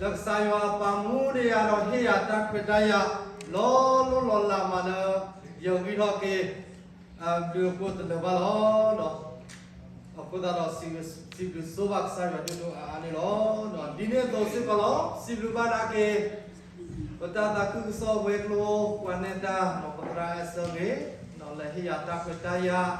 လၢကစၢ်ယွၤပာ်မူဒံးယၤဒီးဟ့ၣ်ယၤတၢ်ခွဲးတၢ်ယာ် လီၤလိၢ်လီၤလးမးလၢ ယဂံၢ်ထီၣ်က့ၤ အဘျုးအဖှိၣ်တလၢာ်ဘၣ်လီၤ. အဃိသတးဒီး စံးဘျုးဆိဘၣ်ကစၢ်ယွၤဒိၣ်ဒိၣ်အါအါန့ၣ်လီၤ. ဒ်န့ၣ်အသိးစ့ၢ်ကီးလီၤ စံးဘျုးဘၣ်ဒၣ်က့ၤ ပတၢ်သးခုကစီၣ်ဝဲၤကျိၤ ပှၤနဲၣ်တၢ် ပသရၣ်အဲၣ်စၢဂ့ၤ လၢဟ့ၣ်ယၤတၢ်ခွဲးတၢ်ယာ်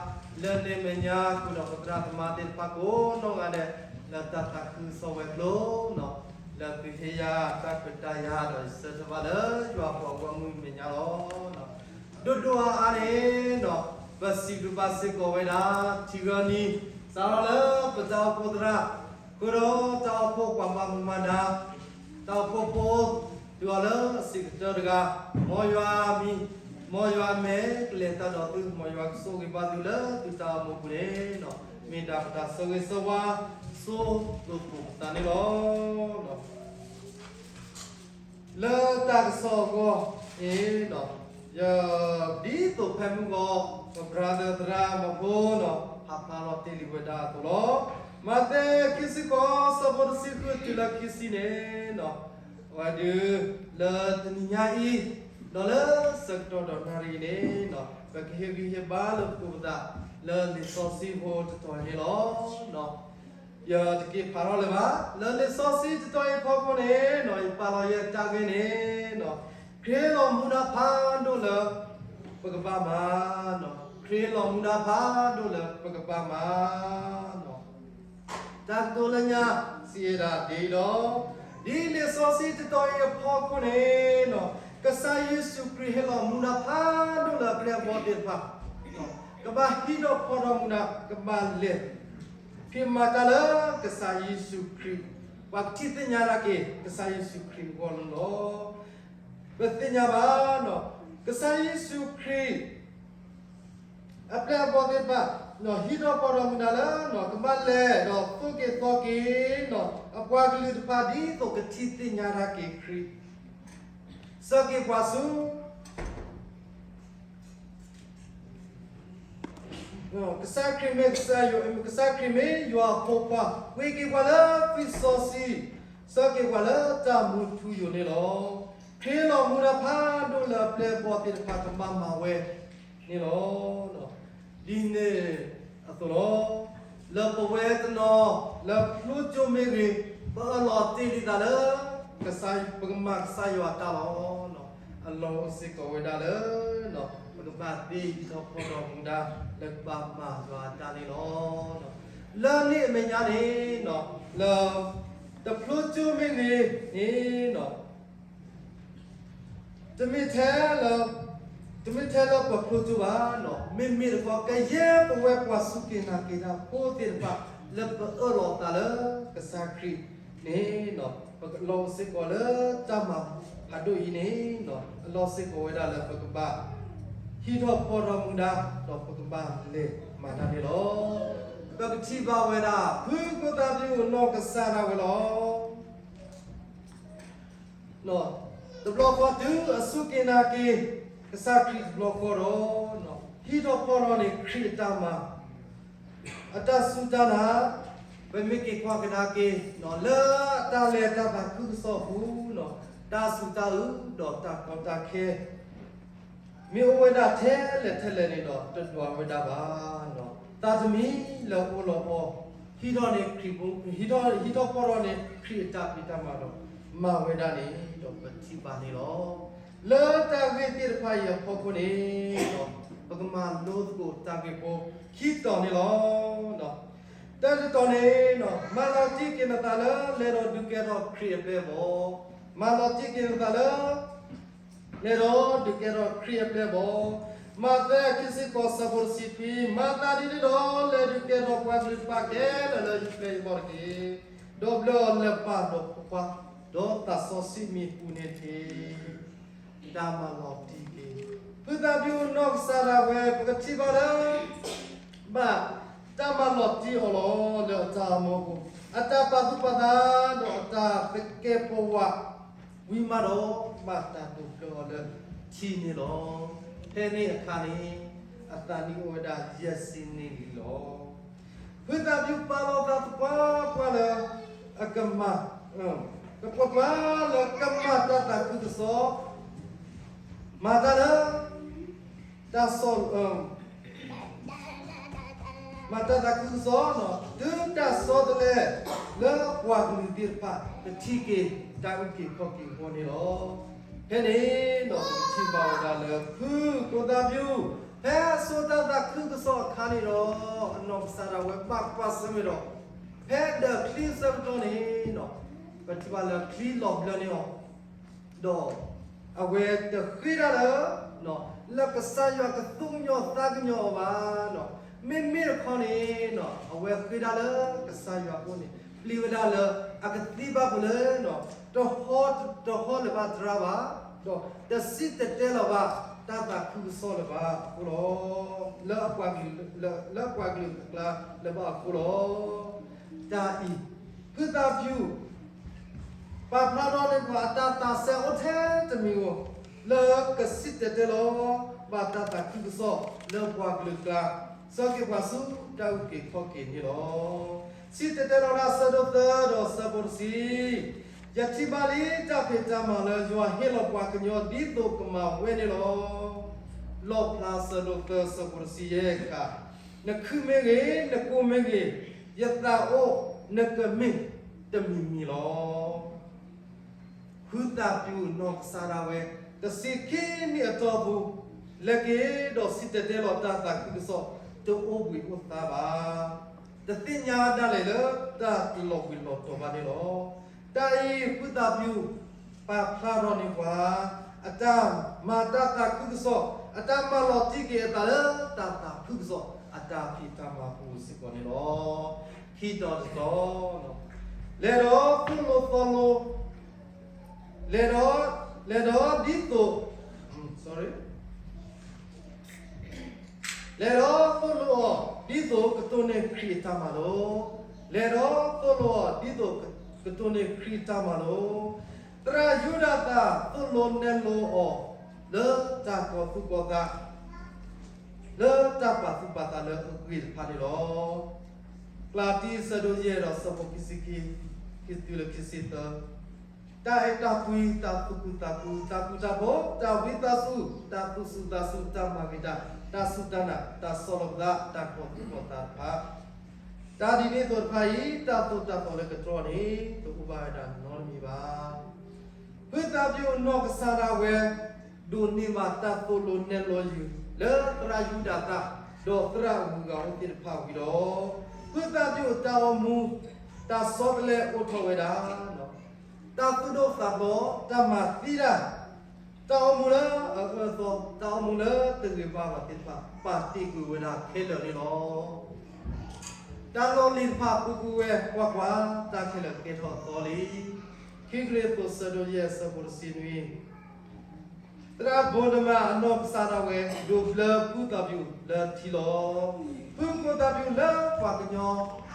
လၢန့ၣ်အမဲာ်ညါ ဃုာ်ဒီးပသရၣ်သမါသ့ၣ်တဖၣ်ကိးနီၢ်ဂၤဒဲး လၢတၢ်သးခုကစီၣ်ဝဲၤကျိၤ လၢသုဟ့ၣ်ယၤတၢ်ခွဲးတၢ်ယာ်ဒီး ယဆၢထၢၣ်ဘၣ်လၢယွၤအပှၤဂီၢ်မုၢ်အမဲာ်ညါလီၤ. ဒိၣ်ဒိၣ်အါအါန့ၣ် ပစံးဘျုးဘၣ်စ့ၢ်ကီးဝဲဒၣ် ထံဂီၤနံၤ စးထီၣ်လၢပတၢ်အိၣ်ဖှိၣ်သရၣ် ဃုာ်ဒီးတၢ်အိၣ်ဖှိၣ်ပှၤဘၣ်မူဘၣ်ဒါ တၢ်အိၣ်ဖှိၣ်ဖိ တုၤအီၤလၢအဆံးကတၢၢ်တဂၤ မ်ယွၤမံၤ မ်ယွၤမဲာ်ကလဲၤတၢ်ဒီးသု မ်ယွၤကဆိၣ်ဂ့ၤဘၣ်သုလၢသုတၢ်အိၣ်မူပူၤန့ၣ် မ့ၢ်ဒၣ်ပတၢ်ဆၢဂ့ၤဆၢဝါ ဆိၣ်ဂ့ၤပသးန့ၣ်လီၤ. လၢတၢ်ကစီၣ်အဂီၢ်န့ၣ် ယဒ်သိးဖဲမုၢ်ဂီၤ ပ brother သရၣ်မၤဖိနီၤ ဟးဖျါလီၤတ့ၢ်လံဝဲဒၣ်အသိးလီၤ. မးသဲခံဆံဃိး ဆၢဖိတဆံဃုတုၤလၢခံဆံန့ၣ် အဝဲဒၣ် လၢတနံၤညါအံၤ ဒီးလၢဆၢကတီၢ်ဒီးနၣ်ရံၣ်အံၤန့ၣ် ပကဟ့ၣ်ဂံၢ်ဟ့ၣ်ဘါလိာ်သကိးပသး လၢလံာ်စီဆှံဖိတတီၤအံၤန့ၣ်လီၤ. ယတက့ၤဖးထီၣ်လၢၤဘၣ် လၢလံာ်စီဆှံတတီၤအံၤအဖီခိၣ်န့ၣ် ယပာ်လီၤယဲတၢ်ဂ့ၢ်န့ၣ် ခရံာ်ဟ့ၣ်လီၤမူဒါဖးဒိၣ်လၢ ပကဘၣ်မၤ ခရံာ်ဟ့ၣ်လီၤမူဒါဖးဒိၣ်လၢပကဘၣ်မၤ တၢ်ကတိၤလၢညါ စံးဝဲဒၣ်ဒ်အံၤလီၤ. ဒ်လံာ်စီဆှံတတီၤအံၤအဖီခိၣ်န့ၣ် ကစၢ်ယ့ၣ်ၡူးခရံာ်ဟ့ၣ်လီၤမူဒါဖးဒိၣ်လၢအပျဲၢ်အဘီၣ်သ့ၣ်တဖၣ် ကဘၣ်ဟံးထီၣ်ဖီၣ်ထီၣ်မူဒါ ကဘၣ်လဲၤ ဖံးမၤတၢ်လၢကစၢ်ယ့ၣ်ၡူးခရံာ် ပှၤကထံၣ်သ့ၣ်ညါတၢ်က့ၤ ကစၢ်ယ့ၣ်ၡူးခရံာ်အဂီၢ်လီၤ. ပသ့ၣ်ညါဘၣ် ကစၢ်ယ့ၣ်ၡူးခရံာ် အပျဲၢ်အဘီၣ်သ့ၣ်တဖၣ် ဟံးထီၣ်ဖီၣ်ထီၣ်မူဒါလၢ ကဘၣ်လဲၤဒီးသိၣ်က့ၤသီက့ၤ အပှၤကလုာ်တဖၣ်ဒ်သိးကထံၣ်သ့ၣ်ညါတၢ်က့ၤခရံာ် ဆှၢက့ၤပှၤဆူ ကစၢ်ခရံာ်မ့ၢ်ကစၢ်ယွၤ ကစၢ်ခရံာ်မ့ၢ်ယွၤအဖိခွါ ပှ့ၤက့ၤပှၤလၢသွံၣ်စီဆှံ ဆှၢက့ၤပှၤလၢတၢ်မူထူယိာ်န့ၣ်လီၤ. ခရံာ်ဟ့ၣ်လီၤမူဒါဖးဒိၣ်လၢအပျဲၢ်အဘီၣ်သ့ၣ်တဖၣ်ကဘၣ်မၤဝဲန့ၣ်လီၤ. ဒ်န့ၣ်အသိးလီၤ. လၢပဝဲတနီၤ လၢဖျိကၠိမ့ၢ်ဂ့ၤ ပအၢၣ်လီၤတ့ၢ်လံသးလၢ ကစၢ် ပကမၤကစၢ်ယွၤအတၢ်လီၤ. အလီၢ်အိၣ်စ့ၢ်ကီးဝဲဒၣ်လၢ ပကဘၣ်သ့ဟံးထီၣ်ဖီၣ်ထီၣ်မူဒါ လၢကဘၣ်မၤယွၤအတၢ်န့ၣ်လီၤ. လၢန့ၣ်အမဲာ်ညါန့ၣ် လၢ တဖျိကၠိမ့ၢ်ဂ့ၤန့ၣ် တမ့ၢ်ထဲလၢ တမ့ၢ်ထဲလၢပဖျိကၠိဘၣ်နီၤ, မ့မ့ၢ်တခီ ကယဲၢ်ပဝဲပှၤစူၢ်က့ၤနာ်က့ၤတၢ်ဖိသ့ၣ်တဖၣ် လၢပအၢၣ်လီၤသးလၢကစၢ်ခရံာ်န့ၣ် ပကလီၤစ့ၢ်ကီးလၢတၢ်မၤဖးဒိၣ်အံၤန့ၣ် အလီၢ်စ့ၢ်ကီးဝဲဒၣ်လၢပကဘၣ် ဟံးထီၣ်ဖီၣ်ထီၣ်မူဒါ ဒီးပကဘၣ်လဲၤမၤတၢ်န့ၣ်လီၤ. ပကထံၣ်ဘၣ်ဝဲဒၣ် ဖုကိၣ်သၣ်ဘံၣ်အိၣ်နီၢ်ကစၢ်ဒၣ်ဝဲလီၤ. တဘျီဃီတုၤအစူၢ်က့ၤနာ်က့ၤ ကစၢ်ခရံာ်တဘျီဃီဒီး ဟံးထီၣ်ဖီၣ်ထီၣ်န့ၣ် ခရံာ်အတၢ်မၤ အတၢ်စူၢ်တၢ်နာ် ပမ့ၢ်က့ၤကွၢ်ကဒါက့ၤ လၢတၢ်လဲၤတၢ်သးခုကစီၣ်အပူၤ တၢ်စူၢ်တၢ်အုးဒီးတၢ်ကီတၢ်ခဲ မ့ၢ်အိၣ်ဝဲဒၣ်ထဲလဲၣ်ထဲလဲၣ်န့ၣ်ဒီး တဒွးဝဲဒၣ်ဘၣ်. သးတမံၤလၢအိၣ်လီၤအီၤ ဟံးထီၣ်န့ၣ်ခရံာ်ဖိ ဟံးထီၣ် ဟံးထီၣ်ဖီၣ်ထီၣ်န့ၣ် ခရံာ်အတၢ်ဖံးတၢ်မၤဒီး မၤဝဲဒၣ်န့ၣ်ဒီး ပထံၣ်ဘၣ်န့ၣ်လီၤ. လၢတၢ်ဂ့ၢ်သ့ၣ်တဖၣ်အံၤအဖီခိၣ်န့ၣ်ဒီး ပကမၤလိသကိးတၢ်ဂ့ၢ်ဖိခံတီၤန့ၣ်လီၤ. တၢ်တတီၤန့ၣ် မၤလီၤတံၢ်က့ၤနသးလၢ လဲၤဒီးဒုးကဲထီၣ်ခရံာ်အပျဲၢ်အဘီၣ်, မၤလီၤတံၢ်က့ၤနသးလၢ လဲၤဒီးဒုးကဲထီၣ်ခရံာ်အပျဲၢ်အဘီၣ်, မးသဲခံဆံဃိး ဆၢဖိတဆံခွံ, မၤသးဒ်န့ၣ်ဒီး လဲၤဒုးကဲထီၣ်ပှၤကလုာ်တဖၣ်ခဲလၢာ်လၢယပျဲၢ်ယဘီၣ်တက့ၢ်. ဒီးဘျၢအီၤလၢပၢ်ဒီးဖိခွါ, ဒီးသးစီဆှံမံၤအပူၤန့ၣ်တက့ၢ်. တၢ်မၤလီၤတံၢ်က့ၤ ဖုသၣ်ဘံၣ်အိၣ်နီၢ်ကစၢ်ဒၣ်ဝဲ ပကထံၣ်ဘၣ်လၢ ဘၣ်တၢ်မၤလီၤတံၢ်အီၤလီၤ လၢအတၢ်အိၣ်မူအပူၤ, အတၢ်ပာ်သူၣ်ပာ်သး ဒီးအတၢ်သကဲးပဝး ဝံၤမးဒီး ဘၣ်တၢ်ဒိးဘျၢအီၤလၢထံန့ၣ်လီၤ. ဖဲန့ၣ်အခါန့ၣ် အသးနံၣ်အိၣ်ဝဲဒၣ်ယဲၢ်ဆံနံၣ်လံလီၤ. ဖုသၣ်ဘံၣ်ပာ်လီၤသးသပှၢ်ပှၢ်လၢ အကမၤ ကပှၤပှၤလၢကမၤတၢ်သးခုကစီၣ်, မၤတၢ်လၢ တၢ်ဆီၣ် မၤတၢ်သးခုကစီၣ်, တုၤတၢ်ဆီတလဲလၢပှၤကလုာ်သ့ၣ်တဖၣ် ကထံၣ်က့ၤတၢ်အုၣ်က့ၤခီၣ်က့ၤအဂီၢ်န့ၣ်လီၤ. ဖဲန့ၣ်ဒီး ပကထံၣ်ဘၣ်ဝဲဒၣ်လၢ ဖုကိၣ်သၣ်ပျူၤ ဖဲအစိၤတၢ်သးခုကစီၣ်အခါန့ၣ်ဒီး အနီၢ်ကစၢ်ဒၣ်ဝဲဘၣ်ကွၢ်ဆၢၣ်မဲာ်ဒီး ဖဲဒၢးချံအဆၢကတီၢ်န့ၣ်ဒီး ပထံၣ်ဘၣ်လၢချံလီၤဘျၢန့ၢ်အီၤ ဒီးအဝဲတဃ့တၢ်လၢ လၢကစၢ်ယွၤကသူၣ်ကညီၤသးကညီၤအီၤဘၣ်. မ့မ့ၢ်တခီန့ၣ် အဝဲဃ့တၢ်လၢကစၢ်ယွၤအအိၣ်န့ၣ် ပျံၤဝဲဒၣ်လၢအကသံဘၣ်ပူၤလၢ တဟီၣ် တဟီၣ်လၢၤဘၣ်သရၣ်ဘၣ်, ဒီးတစံၣ်တဲၤတဲလီၤဘၣ်တၢ်သးခုကစီၣ်လၢၤဘၣ်အဃိလီၤ. လၢအပှၤကလုာ် လၢအပှၤကလုာ်အကျါလၢၤဘၣ်အဃိလီၤ. တၢ်အံၤ ဖုသၣ်ပျူၤ ပာ်ဖျါထီၣ်န့ၢ်ပှၤအတၢ်သးစဲအိၣ်ထဲတမံၤဧိၤ လၢကစံၣ်တဲၤတဲလီၤဘၣ်တၢ်သးခုကစီၣ်လၢပှၤကလုာ်အကျါ ဆှၢက့ၤပှၤဆူတၢ်အုၣ်က့ၤခီၣ်က့ၤန့ၣ်လီၤ. စံၣ်တဲၤတဲလီၤတၢ်ဆၢဒိၣ်သၢဒီးဆၢဖိတဆံ, ယထံၣ်ဘၣ်လံတၢ်ဖံးတၢ်မၤလၢယွၤဟ့ၣ်လီၤပှၤကညီဒ်သိးကမၤဝဲန့ၣ်လီၤ. လီၣ်ဖျါဆၢဒိၣ်သၢဆၢဖိတဆံယဲၢ်ခါ, နခုမ့ၢ်ဂ့ၤ, နကိးမ့ၢ်ဂ့ၤ, ယသးအိၣ်နကမ့ၢ်တမံၤမံၤလီၤ. ဖုသၣ်ပျူၤနီၢ်ကစၢ်ဒၣ်ဝဲ တဆံခံနံၣ်အတီၢ်ပူၤ လဲၤက့ၤဒီးစံၣ်တဲၤတဲလီၤတၢ်သးခုကစီၣ် တအိၣ်ဘှံးအိၣ်သါဘၣ်. တသ့ၣ်ညါဒၣ်လဲာ်လၢတၢ်တလီၤဘှံးလီၤတီၤဘၣ်န့ၣ်လီၤ. တၢ်အံၤဖုသၣ်ပျူၤ ပာ်ဖျါထီၣ်န့ၢ်ပှၤ အတၢ်မၤတၢ်သးခုကစီၣ်, အတၢ်မၤလီၤတံၢ်က့ၤအသးလၢတၢ်သးခုကစီၣ် အတၢ်ဖံးတၢ်မၤပူၤစ့ၢ်ကီးန့ၣ်လီၤ. ခံတီၤတတီၤ, လဲၤဒီးသိၣ်လိသီလိ, လဲၤဒီး, လဲၤဒီးဒ်သိး, လဲၤဒီးသိၣ်လိအီၤ ဒ်သိးကတိၢ်န့ၢ်ခရံာ်အတၢ်မၤလိ, လဲၤဒီးသိၣ်လိအီၤ ဒ်သိးကတိၢ်န့ၢ်ခရံာ်အတၢ်မၤလိ, သရၣ်ယူဒၤသၢသိၣ်လိနဲၣ်လိအီၤ လၢတၢ်ကီၤသူၣ်ကီၤသး လၢတၢ်ပာ်သူၣ်ပာ်သးလၢအဂ့ၤတဖၣ်န့ၣ်လီၤ. ကလၤတံ ဆၢဒိၣ်ယဲၢ်ဒီးဆၢဖိခံဆံခံ, ခံဆံတုၤလၢခံဆံသၢ, တၢ်အဲၣ်တၢ်ကွံ, တၢ်သူၣ်ခုသးခု, တၢ်ဃူတၢ်ဖိး, တၢ်ဝံသးစူၤ, တၢ်သူၣ်စူၤသးစူၤ, တၢ်မၤဂ့ၤတၢ်, တၢ်စူၢ်တၢ်နာ်, တၢ်ဆီၣ်လီၤပသး, တၢ်ကီၤသူၣ်ကီၤသးတဖၣ်, တၢ်ဒ်န့ၣ်အသိးတဖၣ်အံၤ တၢ်သိၣ်တၢ်သီလၢကတြီန့ၣ် တအိၣ်ဘၣ်ဝဲဒၣ်နီတမံၤဘၣ်. ဖုသၣ်ပျူၤနီၢ်ကစၢ်ဒၣ်ဝဲ ဒိးန့ၢ်ဘၣ်တၢ်သိၣ်လိနဲၣ်လိယုာ် လၢသရၣ်ယူဒၤသၢ ဒီးသရၣ်အဂုၤအဂၤအိၣ်သ့ၣ်တဖၣ်ဝံၤဒီး, ဖုသၣ်ပျူၤတၢ်အိၣ်မူ တၢ်ဆီတလဲအိၣ်ထီၣ်ဝဲဒၣ်, တၢ်သူၣ်ဒိၣ်သးဖျိး, တၢ်မၤသံတၢ်, တၢ်အိၣ်မူလၢအအၢအသီ, တၢ်အိၣ်မူလၢတဂ့ၤဘၣ်ဘၣ်သ့ၣ်တဖၣ် ပာ်တ့ၢ်ကွံာ်ဝဲဒၣ်ခဲလၢာ်န့ၣ်လီၤ. တၢ်လီၢ်လံၤတဖၣ်ပူၤကွံာ်ဝဲကွၢ်ကွၢ်, တၢ်ခဲလၢာ်ကဲထီၣ်အသီလံ. ခံကရံၣ်သူး ဆၢဒိၣ်ယဲၢ် ဆၢဖိတဆံနွံ, သရၣ်ဘိဒမၤအနီၢ်ကစၢ်ဒၣ်ဝဲ ဒိးဘျၢဖုသၣ်ပျူၤလၢထံလီၤ. ဖုကိၣ်သၣ်ပျူၤလၢပှၤကညီ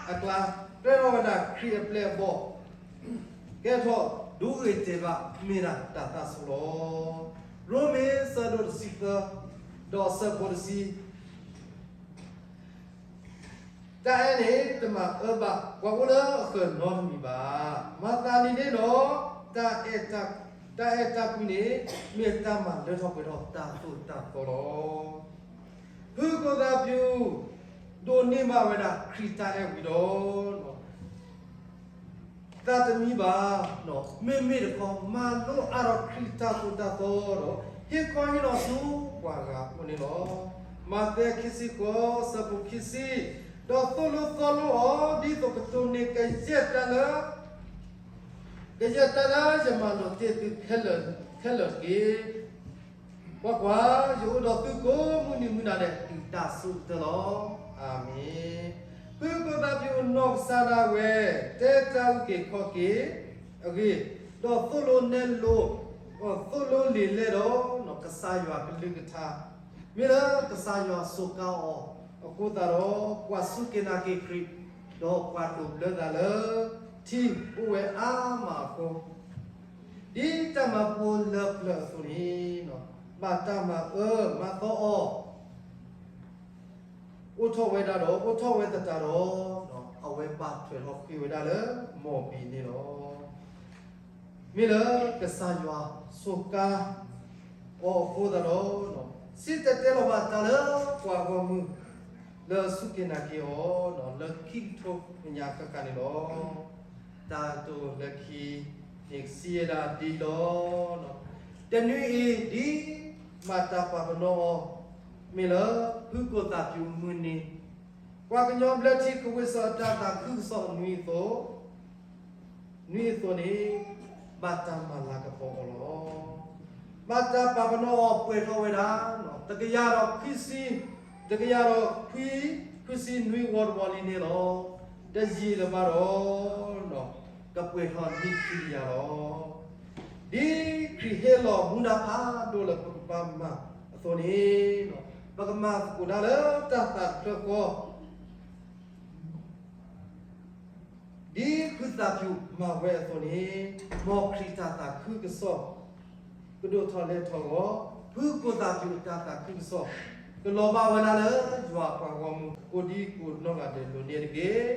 အကျါ ကဲထီၣ်ဝဲဒၣ်ခရံာ်အပျဲၢ်အဘီၣ်, ကဲထီၣ်ဒိဂ့ၤတဲာ်ဘၣ် မ့ၢ်ဒၣ်တၢ်သၣ်ဆိလီၤ. ရိမ့ၤ ဆၢဒိၣ်တဆံသၢ ဒီးဆၢဖိတဆံ တၢ်အဲၣ်န့ၣ် တမၤအၢဘၣ်ပှၤအိၣ်လၢအဃၢၤနီတမံၤဘၣ်. မၤသးဒ်န့ၣ်ဒီး တၢ်အဲၣ်တၢ်ကွံန့ၣ် မ့ၢ်တၢ်မၤလၢထီၣ်ပှဲၤထီၣ်တၢ်သိၣ်တၢ်သီလီၤ. ဖုကိၣ်သၣ်ပျူၤ ဒိးန့ၢ်ဘၣ်ဝဲဒၣ်ခရံာ်တၢ်အဲၣ်ဝံၤဒီး သးတမံဘၣ်, မ့မ့ၢ်တခီ မၤလိအါထီၣ်ခရံာ်တၢ်သိၣ်တၢ်သီဒီး ဟ့ၣ်ခီဟ့ၣ်နီၤဆူပှၤဂၤအအိၣ်န့ၣ်လီၤ. မးသဲ ခံဆံဃိး ဆၢဖိခံဆံ, ဒီးသိၣ်လိသီလိအီၤ ဒ်သိးကတိၢ်န့ၢ်ကယဲၢ်တၢ်လၢ ကယဲၢ်တၢ်လၢယမၤလိာ်တ့ၢ်သုခဲလၢာ်တက့ၢ်. ကွၢ်ကွၢ်, ယအိၣ်ဒီးသုကိးမုၢ်နံၤမုၢ်နၤဒဲး တုၤတၢ်စိၤကတၢၢ်လီၤ. အၤမ့ၣ်. ဖုကိၣ်သၣ်ပျူၤနီၢ်ကစၢ်ဒၣ်ဝဲ တဲတၢ်အုၣ်က့ၤခီၣ်က့ၤအဂ့ၢ်, ဒီးသိၣ်လိနဲၣ်လိ, သိၣ်လိလံာ်လဲၢ်ဒီး ကစၢ်ယွၤကလုၢ်ကထါ မ့ၢ်လၢကစၢ်ယွၤစူးကါအီၤအဃိသတးဒီး ပှၤစူၢ်က့ၤနာ်က့ၤခရံာ်, ဒီးပှၤဒိးဘျၢသးလၢထံအိၣ်ဝဲအါမးအဃိ, ဒ်တၢ်မၤဖိလၢပျၢၤအသိးန့ၣ်, ဘၣ်တၢ်မၤအၢမၤသီအီၤ အိၣ်ထီၣ်ဝဲဒၣ်ဒီး အိၣ်ထီၣ်ဝဲသတးဒီး အဝဲဘၣ်ထွဲးထီၣ်ဃ့ၢ်ဝဲဒၣ်လၢမိၢ်ဘံန့ၣ်လီၤ. မ့ၢ်လၢကစၢ်ယွၤစူးကါအီၤအဃိသတးဒီး, စံၣ်တဲၤတဲလီၤဘၣ်တၢ်လၢပှၤဂီၢ်မုၢ် လၢအစူၢ်က့ၤနာ်က့ၤအီၤ လၢခံကထိတကယၤဃၣ်ဃၣ်န့ၣ်လီၤ. တၢ်ကတိၤလၢခံန့ၣ် ကစံးဝဲဒၣ်ဒ်အံၤလီၤ. တနွံအံၤ ဒ်မၤတၢ်ပာ်ပနီၣ်အီၤ မ့ၢ်လၢဖုကိၣ်သၣ်ဖၠူးမုၢ်နံၤ, ပှၤကညီဘျၢထံကဝ့ၢ်စီၤအတၢ်သးခုကစီၣ်နွံအသိး, နွံအသိးန့ၣ် ဘၣ်တၢ်မၤလၤကပီၤအီၤလီၤ. မၤတၢ်ပာ်ပနီၣ်အီၤပှဲၤထီၣ်ဝဲဒၣ် တကယၤဒီးခွံဆံ, တကယၤဒီးခွံ, ခွံဆံနွံဝီတဝီလံန့ၣ်လီၤ. တယံာ်လၢၤဘၣ်ဒီး ကပှဲၤထီၣ်နွံဆံကယၤလီၤ. ဒ်ခရံာ်ဟ့ၣ်လီၤမူဒါဖးဒိၣ်လၢပကဘၣ်မၤအသိးန့ၣ်, ပကမၤသကိးတၢ်လၢတၢ်သးတဖျၢၣ်ဃီ ဒ်ဖုသၣ်ဖၠူးမၤဝဲအသိးန့ၣ်, မ်ခရံာ်တၢ်သးခုကစီၣ် ကဒိၣ်ထီၣ်လဲၢ်ထီၣ်အဂီၢ်, ဖုကိၣ်သၣ်ဖၠူးအတၢ်သးခုကစီၣ် ကလီၤဘၣ်ဝဲဒၣ်လၢယွၤအပှၤဂီၢ်မုၢ်ကိးဒံကိးနီၢ်ဂၤဒဲးအလိၤန့ၣ်တက့ၢ်.